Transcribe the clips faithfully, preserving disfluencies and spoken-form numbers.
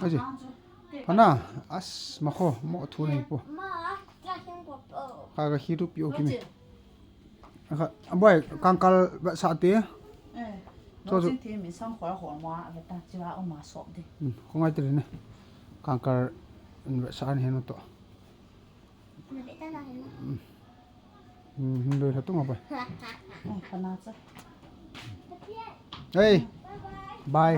Aji. Phana, as, makho, mo thu nei po. Ka ga hi rupi o kimi. Ka, boy, kangkal ba sa te. Cho chu. Ko ngai te ne. Kangkal ba sa ne no to. Hmm, hmm, doi tha tung apa? Hey, bye.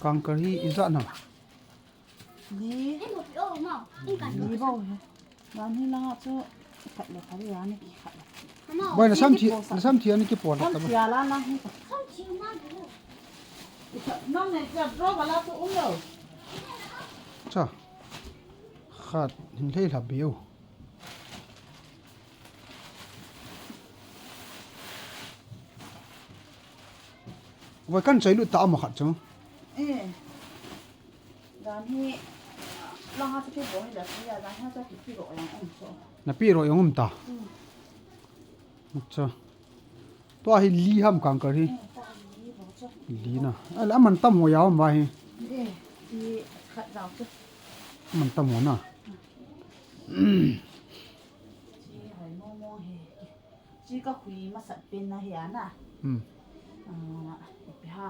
Kangkal hi ijat na. Li. Li bou he. Gan hi langa chu khat le khat le ani ki khat le. Boy, na sam thi, na sam thi ani ki pon ta. Sam thi ala na hi. Nang ne cha draw bala tu um lo. Cha. Khat hin lei la biu. Boy, kan chai lu ta ma khat chu. Eh. Dan hi, langa chu kibol hi la, ya, dan hi chu kipi ro yang um chu. Na pi ro yang um ta. Hmm. Acha. Tua hi li ham kangkal hi. Eh, ta li ro chu. Li na. Ala man tam ho ya um ba hi. Eh, i khat rau chu. Man tam ho na. Hmm. Chi hoi mo mo hi. Chi ka khui masat pen na hi ana. Hmm. Ah, ipi ha.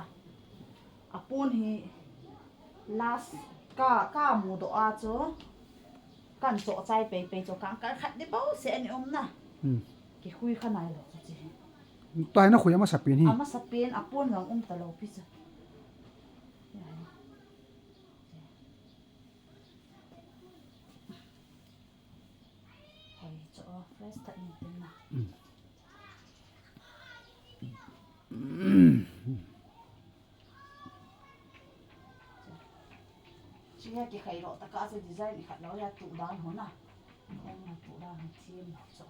Apon hi last ka, ka mudoh a chu kan choh chai pei pei chu kangkal khat di bou se ani um na. Hmm. Kikhui kha nai lo chu chi. Tua hi na khui amasa pen hi. Amasa pen apon jong um ta lo pi chu. Hoi chu, fresh tah in tin na. Mm. Chi hi kikhai lo, taka chu design khat lo ya tu dan ho na. Hong na tu dan ho thim lo chu.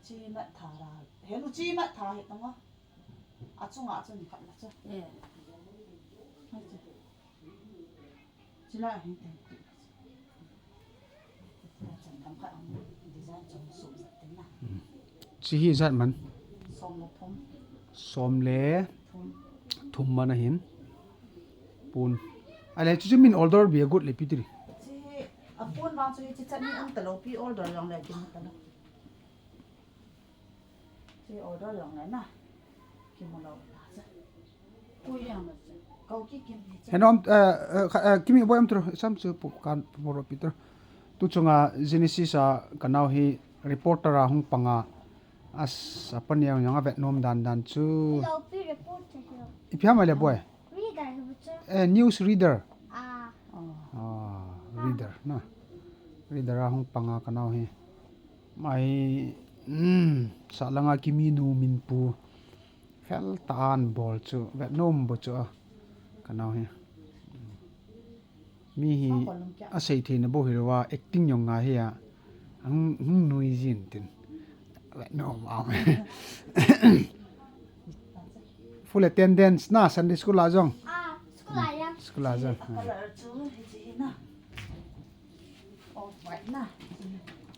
Chi mat tha la. He lu chi mat tha he tong a. A chunga chun khat la chu. Eh. Chi la hi te. Chi hi ijat man. Som le thum. Som le thum. Thum man ahin. Pon. Ale chu chu min order bia gut le pi tiri. Chi hi apon vang chu hi chi chan hi um ta lo pi order jong le kin ta lo. Chi order jong le na. Kimu lo ta cha. Pui yang lo cha. Kau ki kim ni cha. Henom, eh, eh, kha-, eh, Kimi boi am tro, sam chu pu kan pu ro pi tro. Tu chunga Genesis a kanao hi reporter a hung panga as a paniang yang a vet nom dan dan chu. Lo pi reporter lo. Ipi ham le boi. Reader hi bu cha. Eh, news reader. Ah. Ah, reader na. Reader a hung panga kanao hi. Mai, um, sa langa Kimi nu min pu. Fel ta an bol chu, vet nom bo chu a. Kanao hi. Mi hi, a sei thei na bo hi lo a, acting jong ngai hi a. Ang, hung nui jin tin. Vet nom a. Full attendance na, Sunday school a jong. Ah, school a jong. School a jong. Color chu, hi chi hi na. Off white na.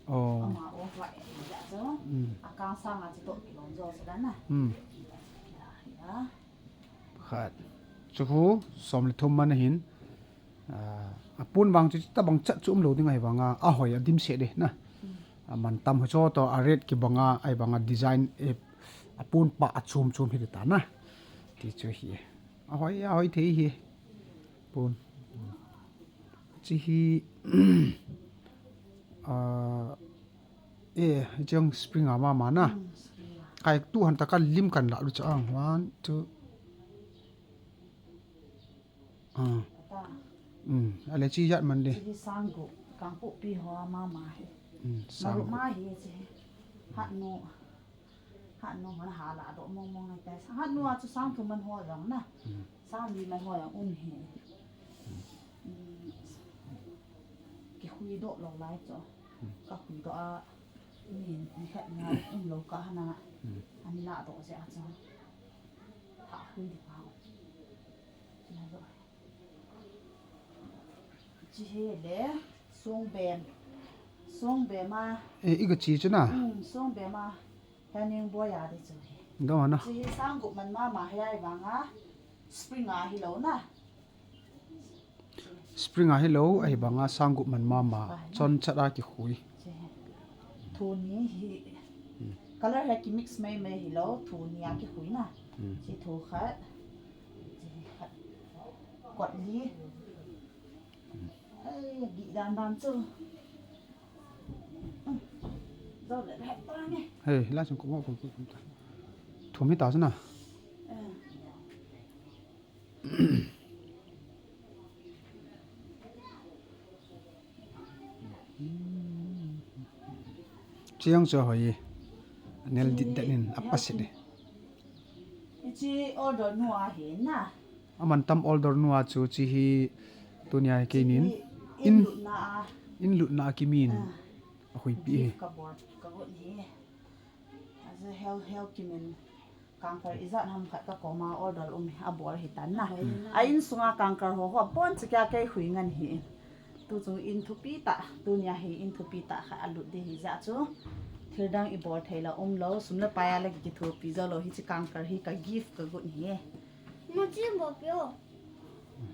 Oh. Ama off white ya chu. Mm. Akang sanga chu to kilom jo chu dan na. Mm. Ya, ya. Khat. Chu khu som le thum man ahin. Ah, apon vang chu tabang chat chu um lo ding ahi vanga. Ahoi a dimset de na. Mm. Aman tam ho chu to a red kibanga ahi vanga design e apon pa a chum chum hi ta na. Ti chu hi. Ahoi, ahoi thei hi. Pon. Chi hi, ah, eh, chang spring a mama na. Mm, spring a. Kai tu han ta kan lim kan la lu chang. One, two. Ah. Ata. Mm, ale chi jat man de. Chi hi sang gu, Kangpokpi ho a mama hi. Mm, sang gu. Maru ma hi chi hi. Hat nu. Hat nu man ha la do mong mong ngai tai. Hat nu a chu sang thum man ho jong na. Mm. Sang li man ho jong um hi. Mm. Kikhui doh lo lai chu. Mm. Ka khui doh a. Ni, ni khat nga um lo ka hana. Mm. Ani la doh je a chu. Tha khui di pa. Chi hi le, song ben. Song be ma. Eh, i ka chi chu na. Hmm, song be ma. Hanging boya di chu hi. Dong na. Chi hi sang gup man mama hi ai vanga. Spring a hi lo na. Spring a hi lo, ahi vanga sang gup man mama. Chon chat a kikhui. Chi hi. Thu ni hi. Hmm. Color hi ki mix mai mai hi lo, thu ni a kikhui na. Hmm. Chi thu khat. Chi khat. Kot li. Ai, gi dan dan chu. Hey, la chung ko ko ko. Thum hi ta chu na. Chiang chu hoi. Nel dit dat in apa sit ni. Chi order nu a hi na. Aman tam order nu a chu chi hi tunia hi keinin in lutna a. In lutna a kimin. Ah. A huipi hi. Gift ka bol ka got hi. Azu hel hel kimin kangkar ijat ham khat ka koma order um a bol hi tan na. Hmm. A insunga kangkar ho ho pon chi kya kei hui ngan hi. Tu chu in thupi ta, tunia hi in thupi ta kha a lut di hi ja chu. Thil dang i bol thei la um lo, sum le pai a la ki thupi ja lo hi chi kangkar hi ka gift ka got hi. Mo chi mo pio.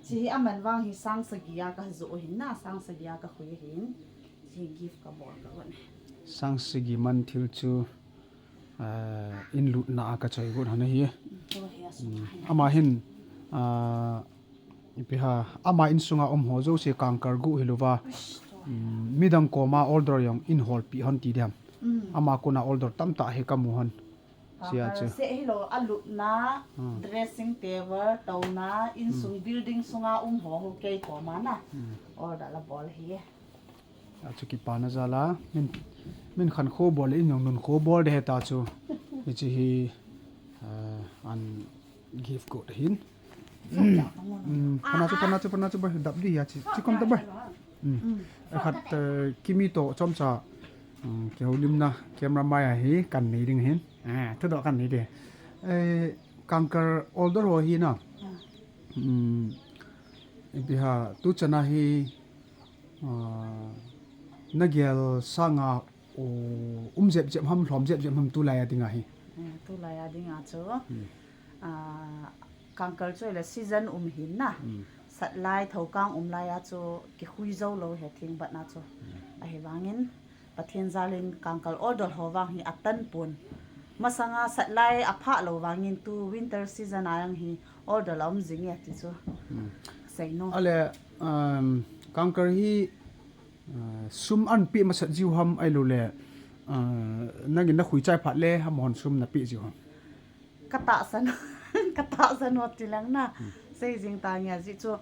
Chi hi aman vang hi sang sagi a ka zo hin na, sang sagi a ka hui hin. Chi gift ka bol ka got. Sang sagi man thil chu, ah, in lutna a ka choi got hana hi. Ko hi a sum. Hmm. Ama hin, ah, ipi ha, ama insunga um ho jouse kangkar gu hi lova. Ush, to. Hmm, midang koma order jong in holpi hon ti diam. Hmm. Ama kona order tamtah hi ka mu hon. Sia chu. Kangkar se hi lo, a lutna, hmm, dressing table, touna, insung, hmm, building sunga um ho ho kei koma na. Hmm. Order la bol hi. A chu kipana jal a, min, min khan kho bol, in jong nun kho bol de he ta chu. Hichi hi, ah, an gift code hin. Hmm, pana chu, pana chu, pana chu, bai, dap di ya chi, chi kom ta bai. Hmm. Hmm. Khat, eh, kimi to chomcha, hmm, kihoulimna camera mai a hi kan nei ding hin. Ah, thudoh kan nei de. Eh, kangkar order ho hi na. Hmm. Ipi ha, tu chana hi, ah, na gel sanga, o, um jep jep ham, lhom jep jep ham tulai a dinga hi. Hmm, tulai a dinga chu. Hmm. Ah, kangkar chu le season um hin na. Hmm. Satlai thokang um lai a chu kikhui jou lo he thing bat na chu. Hmm. Ahivangin Pathen jalin kangkar order ho vang hi atan pon. Masanga satlai apha lo vangin tu winter season a jong hi order la um jing e ti chu. Hmm. Sei no. Ale, um, kangkar hi, uh, sum an pe masat jiu ham ai lo le, uh, nangin na khui chai phat le ham hon sum na pe jiu ham. Ka tahsan, ka tahsan hot ti lang na. Hmm. Sei jing ta nge ji chu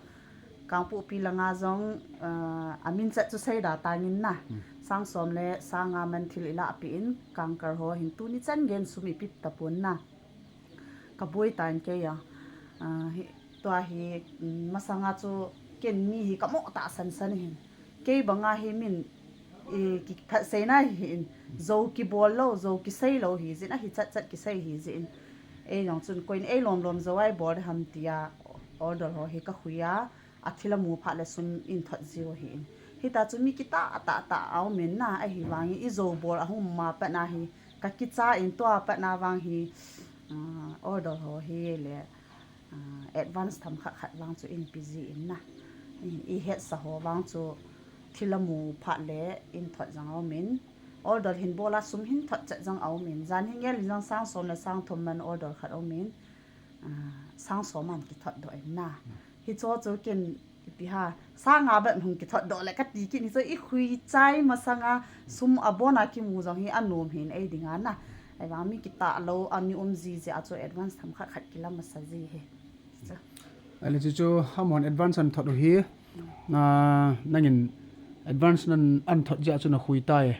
Kangpokpi langa jong, ah, amin chat chu sei da tangin na. Hmm. Sang som le sang nga man thil ila pi in kangkar ho hin tuni chan gen sum ipi ta pon na. Ka boi tan kei a. Ah, hi, tua hi, mm, masanga chu ken mi hi ka mo tahsan san hin. Kei banga hi min, i, ki, phat seina hi in, jo kibol lo, jo kisei lo hi jin, ahi chat chat kisei hi jin. Ei jong chun koin ei lom lom jo ai bol ham tia order ho hi ka hui a, a thil a mu phat le sum in thot jiu hi in. Hita chu mi kitah a tah tah a um in na, ahivangin i jo bol a hung ma pat na hi, ka kicha in tua pat na vang hi, ah, order ho hi le, ah, advance tham khat khat vang chu in pi ji in na. I, i hetsa ho vang chu thil a mu phat le in thot jong a um in. Order hin bol a sum hin thot chat jong a um in. Jan hi ngel in jong sang som le sang thum man order khat a um in. Ah, sang som an kithot doh in na. Hi cho chu ken ipi ha, sang nga bep hung kithot doh le ka ti kit hi chu i khui chai masanga sum a bon a kimu jong hi a nom hin ei dinga na. Ahivang mi kitah lo a mi um ji ji a chu advance tham khat khat kila masa ji hi. Chu. Ale chu chu hamon advance an thot u hi. Na, nangin advance nan an thot ji a chu na khui tai.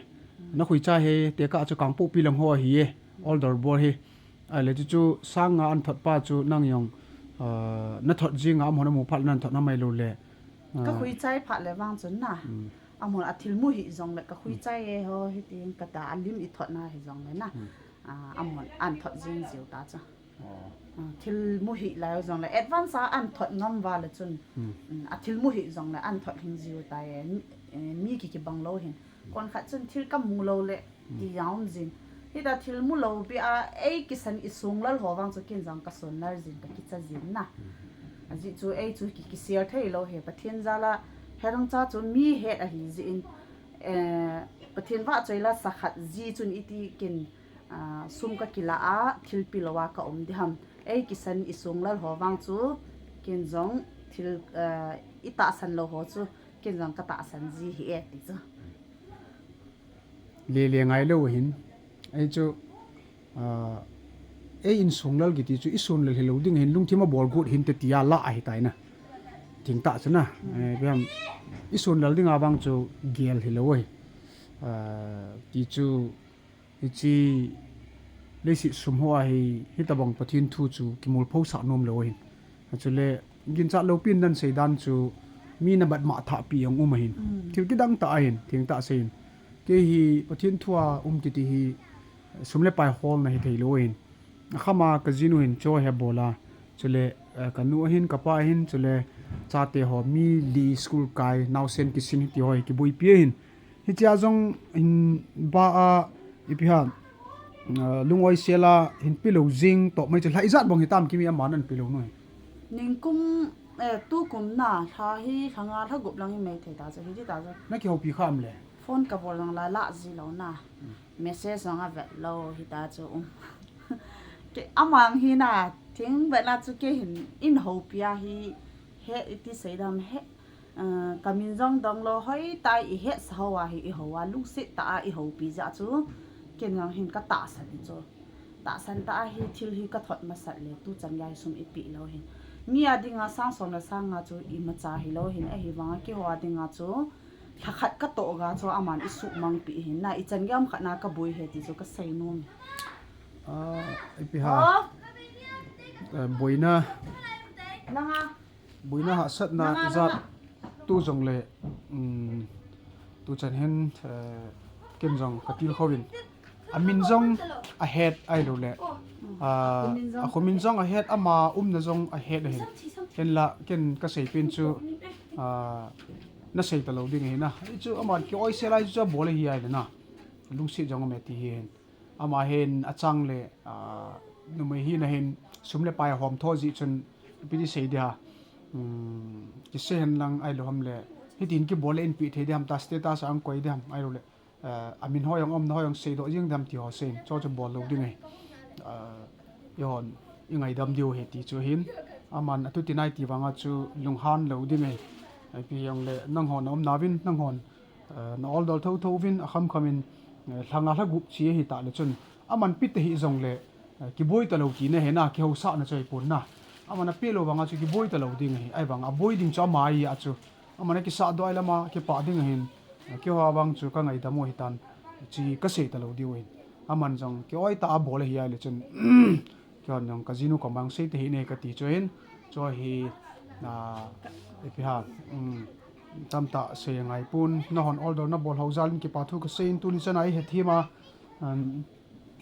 Na khui chai hi, te ka chu Kangpokpi lang ho hi e. Order bol hi. Ale chu chu sang nga an thot pa chu nang jong, ah, na thot jing a amahon a mu phat nan thot na mai lo le. Ka, ah, khui chai phat le vang chun na. Hmm. Amahon a thil mu hi jong le ka khui, hmm, chai e ho hi ting ka ta a lim i thot na hi jong le na. Hmm. Ah, amahon an thot jing jiu ta chu. Oh. Ah, thil mu hi lai jong le advance a an thot ngam va le chun. Hmm. Hmm, a thil mu hi jong le an thot hing jiu ta e. Mi, eh, mi ki kibang lo hin. Kon khat chun thil kamu lou le ti jong um jin. Hita thil mu lou beh a, ei kisan i sung lal ho vang chu ken jong ka son lal jin, ka kicha jin na. Ajeh chu ei chu ki, kisel thei lou hi, Pathen jal a, herang cha chu mi het ahi jeh in, eh, Pathen vahchoi la sa khat ji chun iti ken, ah, sum ka kila a, thil pe lou a ka um ding ham. Ei kisan i sung lal ho vang chu, ken jong thil, ah, i tahsan lou ho chu, ken jong ka tahsan ji hi e ti chu. Le le ngai lou hin. Ei chu, ah, ei insung lal kiti chu i son lal hilou ding hin, lungthim a bol got hin te tia la ahi tai na. Thengtah chu na. Eh, beh ham, i son lal ding a vang chu gel hilou ahi. Ah, ti chu, hiche leiset sum ho a hi, hitabang Pathen thu chu kimol pho sah nom lou ahin. Achule, ginchat lou pen nan sei dan chu, mi na bat ma thah pi jong um ahin. Mm. Thil kidang tah ahin, thengtah sei in. Kei hi Pathen thu a um kiti hi, sum le pai holna hi thei lou ahin. Akham a ka jinu hin cho he bol a. Chule, eh, ka nu ahin, ka pa ahin, chule chate ho mi li school kai, naosen kisin hiti ho hi kiboipi ahin. Hichea jong hin ba a, ipi ham, ah, lung-oi sel a hin pe lou jing toh mai chu lha ijat bang hitam Kimi, aman an pe lou noi. Ningkum, eh, tukum na, lha hi, lha nga, lha gup lang hi mai thei ta chu, hiti ta chu. Na kihoupi kha am le? Phone ka bol jong la, la ji lou na. Hmm. Message jong a vet lou, hita chu um. Kei, amang hi na, thing vet na chu kei hin, in houpi a hi, he iti sei dam he, ah, ka min jong dong lou, hoi tai i het sa ho a hi i hou a, lungset tah a i houpi jeh chu, ken jong hin ka tahsan chu. Tahsan tah a hi thil hi ka thot masat le, tu chan gei sum i pe lou hin. Mi a ding a sang som le sang nga chu i macha hilou hin, ahivang a keiho a ding a chu, lha khat ka toh ga chu aman i suhmang pi hin na, i chan gei ham khat na ka boi he ti chu ka sei nom. Ah, ipi ha. Oh. Eh, boina. Nang a. Boina hahsatna jat tu jong le, um, tu chan hin, eh, ken jong ka tilkhou in. A min jong a het ahilou le. Ah, a kho min jong a het, ama umna jong a het ahin. Hinla, ken ka sei pen chu, ah, na sei ta lou ding ahi na. Hichu ama ki-oi sel a chu a bol ahi ahile na. Lungset jong a um e ti hi hin. Ama hin a chang le, ah, numei hina hin sum le pai a hom tho jeh chun ipi ti sei dia. Um, kisei hen lang ahilou ham le. Hitin kibol le in pe thei ding ham ta, status a ang koi ding ham ahilou le. Ah, a min ho jong, umna ho jong seidoh jing ding ham ti ho sei in. Chu chu bol lou ding ahi. Ah, eihon i ngaidam diu ahi ti chu hin. Aman a tu ti nai ti vang a chu lunghan lou ding ahi. Ipi jong le nang hon a umna uvin, nang hon Eh, na oldol thotho uvin, a khamkham in, eh, lha nga lha gup chi ahi ta le chun, aman pe ta hih jong le, eh, kiboi ta lou tina ahi na, kihousahna chu ahi pon na. Aman a pe lou vang a chu kiboi ta lou ding ahi, ahivang a boi ding chu ama ahi a chu. Aman a kisahdoh a lam a kipah ding ahin, eh, keiho a vang chu ka ngaidam u ahi tan, chi ka sei ta lou diu ahin. Aman jong ki-oi tah a bol ahi ahile chun, keihon jong ka jinu koma jong sei ta hih in ka ti chu ahin, chu hi, ah, ipi ham, um, tamtah sei ngai pon, nahon oldol na bol ho jal in kipa thu ka sei in tuni chan a i hethem a, um,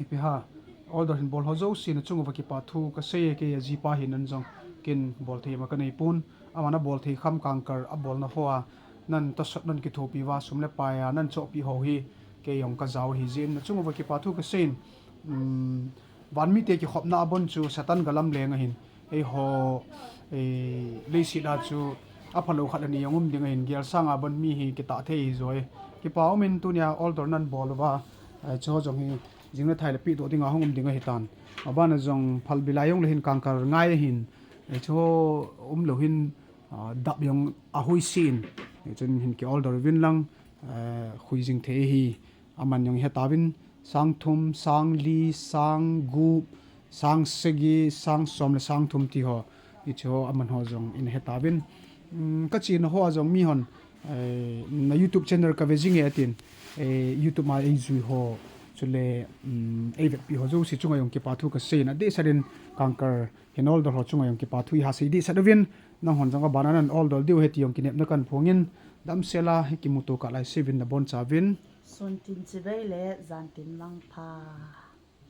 ipi ham, oldol hin bol ho jouse na chung uva kipa thu ka sei e, kei a jipa hi nan jong ken bol thei ma ka nei pon, aman a bol thei kham kangkal a bolna ho a, nan tosot nan kithopi uva sum le pai a nan chohpeh ho hi, kei jong ka jao ahi jeh in, na chung uva kipa thu ka sei in, um, Van mite kikhopna a bon chu Satan ga lamleng ahin, eiho, eh, leiset a chu aphalou khat le ni jong um ding ahin, gel sang a bon mi hi kitah thei ahi joi. Kipa um in tunia oldol nan bol uva, eh, chu jong hi jing le thai le pehdoh ding a hung um ding ahi tan. Aban a jong phalbi lai jong le hin kangkal ngai ahin, eh, chu um lou hin, ah, dap jong a hui sin. Eh, chun hin ki oldol uvin lang, eh, hui jing thei ahi. Aman jong i he tauvin, sang thum, sang li, sang gup, sang sagi, sang som le sang thum ti ho. Hiche ho aman ho jong i he tauvin. Um, ka chena ho a jong mi hon, eh, na YouTube channel ka ve jing e atin, eh, YouTube a ei jui ho, chule, um, ei vetpi ho jouse chunga jong kipa thu ka sei in, adehset in kangkal hin oldol ho chunga jong kipa thu i ha sei dehset uvin, nang hon jong aban a nan oldol diu ahi ti jong kinepna kan phong in, damsel a hi kimuto kah lai seuvin na boncha uvin. Sun tin chibai le, jan tin mangpha.